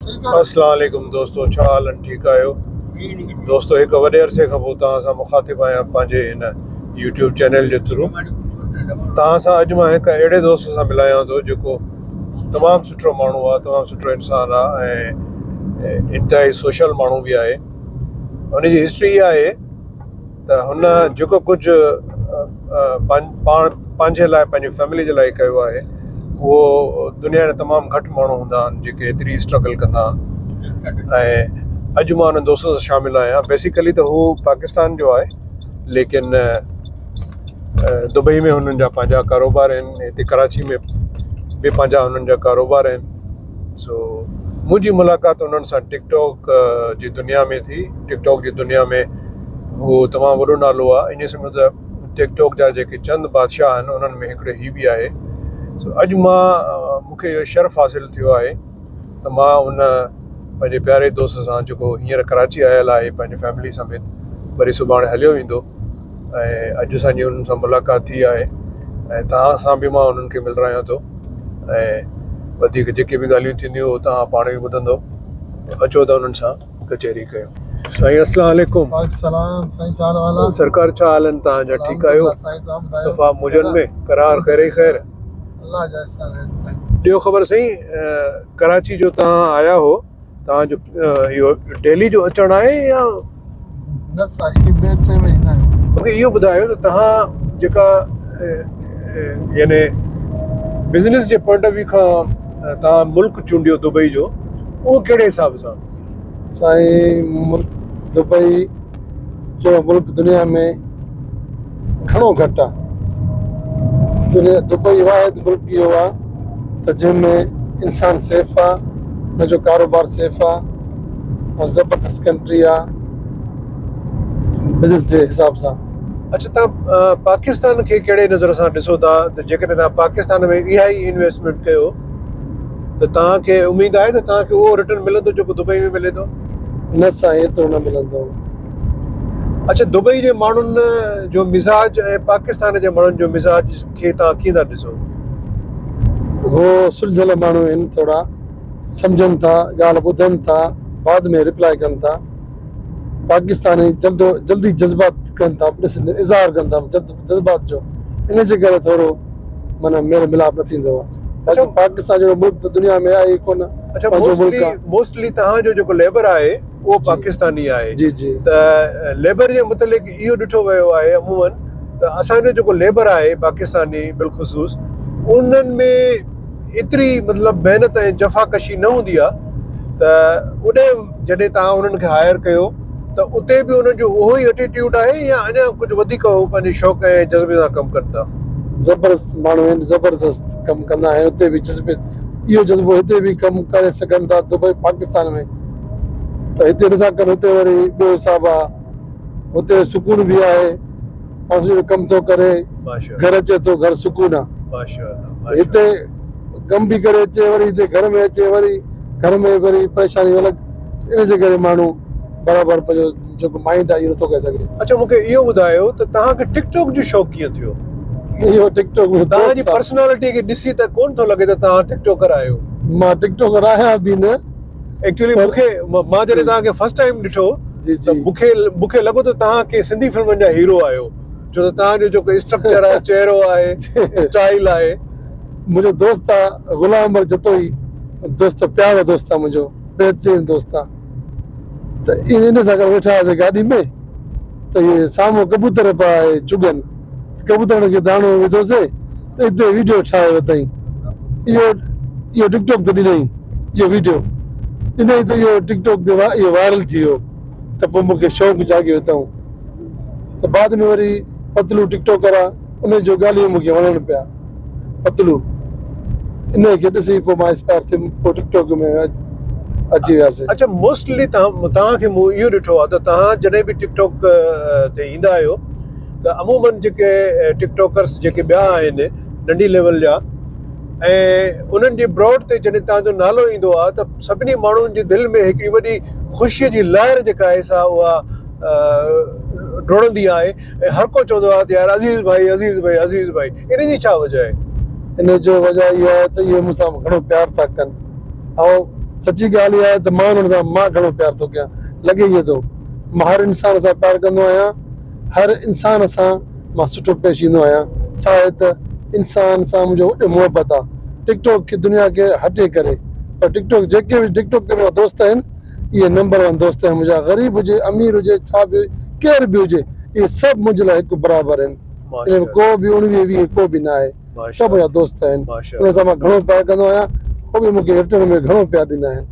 اسلام عليڪم دوستو ڇا حال آهن ٺيڪ آهيو دوستو هڪ وڏي عرصي کان پوء توهان سان مخاطب آهيان پنهنجي هن يوٽيوب چينل جي ٿرو توهان سان اڄ مان هڪ اهڙي دوست سان ملايان ٿو جيڪو تمام سٺو ماڻهو آهي تمام سٺو انسان آهي ۽ انتهائي سوشل ماڻهو به آهي ان جي هسٽري اها آهي ته هن جيڪو ڪجهه پاڻ پنهنجي لاء پنهنجي فيملي جي لاء ڪيو آهي اهو دنيا ۾ تمام گهٽ ماڻهو هوندا آهن جيڪي ايتري اسٽرگل ڪندا آهن ۽ اڄ مان انهن دوستن سان شامل آهيان بيسيڪلي ته هو پاڪستان جو آهي ليڪن دبئي ۾ هنن جا پنهنجا ڪاروبار آهن هتي ڪراچي ۾ به پنهنجا هنن جا ڪاروبار آهن سو منهنجي ملاقات انهن سان ٽڪ ٽاڪ جي دنيا ۾ ٿي. ٽڪ ٽاڪ جي دنيا ۾ هو تمام وڏو نالو آهي. ائين سمجهو ته ٽڪ ٽاڪ جا جيڪي چند بادشاهه آهن انهن ۾ هڪڙو هي به آهي. سو اڄ مان مون کي اهو شرف حاصل ٿيو آهي ته مان ان پنهنجي پياري دوست سان جيڪو هينئر ڪراچي آيل آهي پنهنجي فيملي سميت وري سڀاڻي هليو ويندو. ۽ اڄ اسان جي انهن سان ملاقات ٿي آهي ۽ توهان سان به مان انهن کي ملرايان ٿو ۽ وڌيڪ جيڪي به ڳالهيون ٿينديون اهو توهان پاڻ ئي ٻڌندو اچو ته انهن سان ڪچهري ڪيون. سائين اسلام عليڪم. وعليڪم السلام سائين ڇا حال احوال آ. سرڪار ڇا حال آهن توهان جا ٺيڪ آهيو سائين توهان ٻڌايو صفا موجن ۾ قرار خير ئي خير. الله جا احسان آهن سائين. ڏيو خبر سائين ڪراچي جو توهان آيا هو توهان جو اهو ڊيلي جو اچڻ آهي يا نه سائين ٻئي ٽي مهينا آهيون. مونکي اهو ٻڌايو ته توهان جيڪا يعني بزنس جي پوائنٽ آف ويو کان توهان ملڪ چونڊيو دبئي جو اهو ڪهڙي حساب سان؟ سائين ملڪ دبئي جهڙو ملڪ دنيا ۾ گهڻو گهٽ آ. دنيا دبئي واحد ملڪ اهو آ ته جنهن ۾ انسان سيف آ ان جو ڪاروبار سيف آ ۽ زبردست ڪنٽري آ بزنس جي حساب سان. اڇا توهان پاڪستان کي ڪهڙي نظر سان ڏسو ٿا ته جيڪڏهن توهان پاڪستان ۾ اها ئي انويسٽمينٽ ڪيو ته توهان کي اميد آهي ته توهان کي اهو ريٽرن ملندو جيڪو دبئي ۾ ملي ٿو؟ نه سائين ايترو نه ملندو. اڇا دبئي جي ماڻهن جو مزاج ۽ پاڪستان جي ماڻهن جو مزاج کي توهان ڪيئن ٿا ڏسو؟ هو سلجهيل ماڻهو آهن ٿورا سمجهن ٿا ڳالهه ٻڌن ٿا بعد ۾ رپلائي ڪن ٿا پاڪستاني جلد جلدي جذبات ڪن ٿا اظهار ڪن ٿا جذبات جو ان جي ڪري ٿورو معنيٰ ميل ملاپ نه ٿيندو آهي باقي پاڪستان جهڙو ملڪ ته دنيا ۾ آهي ئي ڪونه. اڇا موسٽلي توهان جو جيڪو ليبر آهي اهو پاڪستاني آهي جي جي ته ليبر جي متعلق اهو ڏٺو ويو آهي عموماً ته اسان جو جيڪو ليبر آهي پاڪستاني بالخصوص انهن ۾ ايتري مطلب محنت ۽ جفاڪشي نه هوندي آهي ته اڏي جڏهن توهان انهن کي هائر ڪيو ته اتي به انهن جو اهو ئي ايٽيٽيوڊ آهي يا اڃا ڪجهه وڌيڪ هو پنهنجي شوق ۽ جذبي سان ڪم ڪن ٿا؟ زبردست ماڻهو آهن زبردست ڪم ڪندا آهن اتي به جذبي اهو جذبو هتي به ڪم ڪري سگهن ٿا دبئي پاڪستان ۾ ته هتي نٿا ڪن هتي وري ٻيو حساب آهي هتي سڪون به آهي پاڻ ڪم ٿو ڪري گهر اچي ٿو گهر سڪون آ هتي ڪم به ڪري اچي وري هتي گهر ۾ اچي وري گهر ۾ وري پريشاني الڳ ان جي ڪري ماڻهو برابر پنهنجو جيڪو مائنڊ آ اهو نٿو ڪري سگهي. اڇا مونکي اهو ٻڌايو ته توهان کي ٽڪ ٽاڪ جو شوق ڪيئن ٿيو؟ اهو ٽڪ ٽاڪ توهان جي پرسنالٽي کي ڏسي ته ڪونه ٿو لڳي ته توهان ٽڪ ٽاڪر آهيو. مان ٽڪ ٽاڪر آهيان به نه. ايڪچولي مون کي مان جڏهن توهان کي فرسٽ ٽائيم ڏٺو ته مون کي مون کي لڳو ته توهان ڪنهن سنڌي فلمن جا هيرو آهيو ڇو ته توهان جو جيڪو اسٽرڪچر آهي چهرو آهي اسٽائل آهي. منهنجو دوست آ غلام عمر جتوئي دوست پيارو دوست آ منهنجو بهترين دوست آ ته ان سان گڏ ويٺا هئاسين گاڏي ۾ ته اهي سامهون ڪبوتر پيا چڳن ڪبوترن کي داڻو وڌوسي ته اتي ويڊيو ٺاهي ورتائين اهو اهو ٽڪ ٽاڪ تي ڏنائين اهو ويڊيو ڏنائين ته اهو ٽڪ ٽاڪ تي اهو وائرل ٿي ويو ته پوء مونکي شوق جاڳيو اتان ته بعد ۾ وري پتلو ٽڪ ٽاڪر آ ان جو ڳالهيون مونکي وڻن پيا پتلو ان کي ڏسي پوء مان انسپائر ٿيم پوء ٽڪ ٽاڪ ۾ اچي وياسي. اڇا موسٽلي توهان کي مون اهو ڏٺو آهي ته توهان جڏهن به ٽڪ ٽاڪ تي ايندا آهيو ته عموماً جيڪي ٽڪ ٽاڪرس جيڪي ٻيا آهن ننڍي ليول جا ۽ انهن جي براڊ تي جڏهن توهان جو نالو ايندو آهي ته سڀني ماڻهن جي دل ۾ هڪڙي وڏي خوشيء جي لهر جيڪا آهي سا اها ڊوڙندي آهي ۽ هر ڪو چوندو آهي ته يار عزيز ڀائي عزيز ڀائي عزيز ڀائي ان جي ڇا وجه آهي؟ ان جو وجه اهو آهي ته اهي مون سان گهڻو پيار ٿا ڪن ۽ سچي ڳالهه اها آهي ته مان انهن سان مان گهڻو پيار ٿو ڪيان لڳي ائين ٿو. مان هر انسان سان پيار ڪندو آهيان. هر انسان سان مان سٺو پيش ايندو آهيان. ڇا آهي ته انسان سان منهنجو وڏي محبت آهي. ٽڪ ٽاڪ کي دنيا کي هٽي ڪري پر ٽڪ ٽاڪ جيڪي به ٽڪ ٽاڪ تي منهنجا دوست آهن اهي نمبر ون دوست آهن منهنجا غريب هجي امير هجي ڇا به ڪير به هجي اهي سڀ منهنجي لاء هڪ برابر آهن. ان ۾ ڪو به اڻويهه ويهه ڪو به نه آهي. سڀ منهنجا دوست آهن. انهن سان مان گهڻو پيار ڪندو آهيان. هو به مون کي ريٽرن ۾ گهڻو پيار ڏيندا آهن.